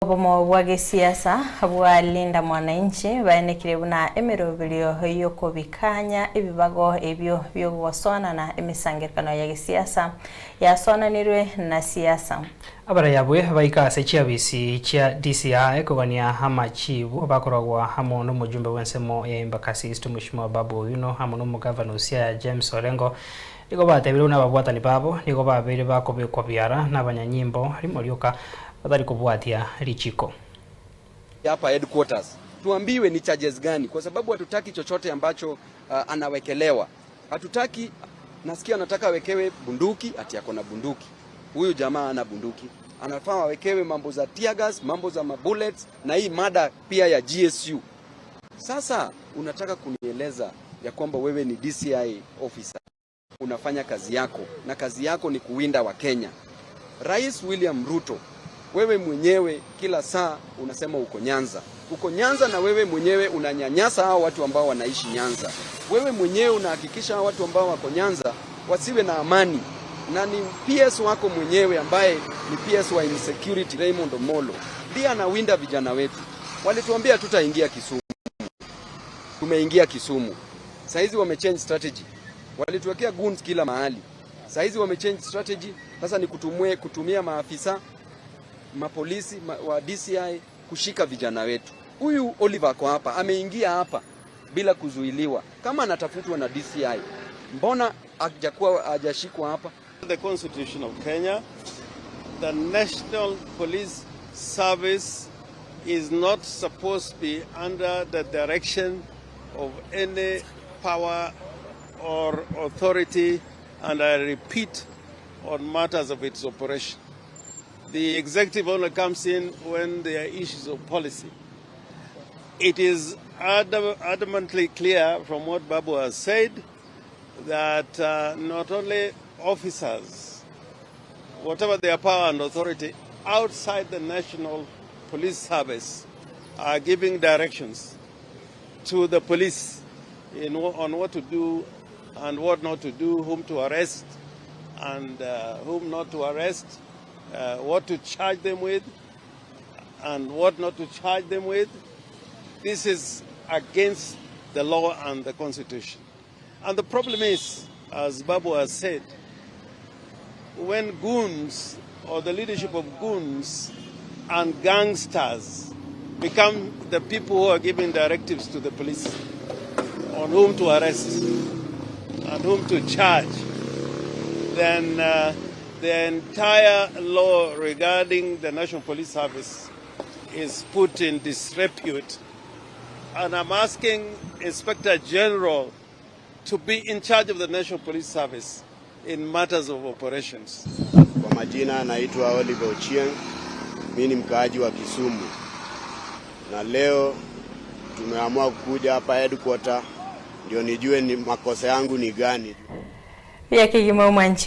Obomo bwa gesiasa bwa Linda Mwananchi baenekire buna emeroberio yokobikanya ebibago ebio biogosoanana emisangerekano ya gesiasa yasoananirwe na siasa. Abaraya abwe baika ase chiabisi chia DCI kogania amachibu bakoragwa amo nomojumbe bw'ensemo ya Embakasi East Mweshimiwa Babu Owino amo nomogavana o Siaya James Orengo. Nigo batebire buna ababwatani babo nigo babeire bakobekwa biara nabanyanyimbo rimo rioka batari kobwatia richiko. Hapa headquarters tuambiwe ni charges gani, kwa sababu hatutaki chochote ambacho anawekelewa. Hatutaki, nasikia anataka awekewe bunduki, ati ako na bunduki. Huyu jamaa ana bunduki, anafaa awekewe mambo za tear gas, mambo za mabullets na hii mada pia ya GSU. Sasa unataka kunieleza ya kwamba wewe ni DCI officer, unafanya kazi yako na kazi yako ni kuwinda Wakenya. Rais William Ruto, wewe mwenyewe kila saa unasema uko Nyanza, uko Nyanza, na wewe mwenyewe unanyanyasa hao watu ambao wanaishi Nyanza. Wewe mwenyewe unahakikisha hao watu ambao wako Nyanza wasiwe na amani, na ni PS wako mwenyewe ambaye ni PS wa insecurity Raymond Omolo ndiye anawinda vijana wetu. Walituambia tutaingia Kisumu, tumeingia Kisumu. Saizi wamechange strategy, walituwekea goons kila mahali. Saizi wamechange strategy, sasa ni kutumia maafisa mapolisi wa DCI kushika vijana wetu. Huyu Oliver ako hapa, ameingia hapa bila kuzuiliwa. Kama anatafutwa na DCI, mbona hajakuwa hajashikwa hapa? The Constitution of Kenya, the National Police Service is not supposed to be under the direction of any power or authority, and I repeat, on matters of its operation. The executive only comes in when there are issues of policy. It is adamantly clear from what Babu has said that not only officers, whatever their power and authority, outside the National Police Service are giving directions to the police on what to do and what not to do, whom to arrest and whom not to arrest, what to charge them with and what not to charge them with. This is against the law and the Constitution. And the problem is, as Babu has said, when goons or the leadership of goons and gangsters become the people who are giving directives to the police on whom to arrest and whom to charge, then the entire law regarding the National Police Service is put in disrepute. And I'm asking Inspector General to be in charge of the National Police Service in matters of operations. Kwa majina naitwa Oliver Ochieng, mimi ni mkaaji wa Kisumu, na leo tumeamua kuja hapa headquarter ndio nijue ni makosa yangu ni gani. Pia kigima mwanchi.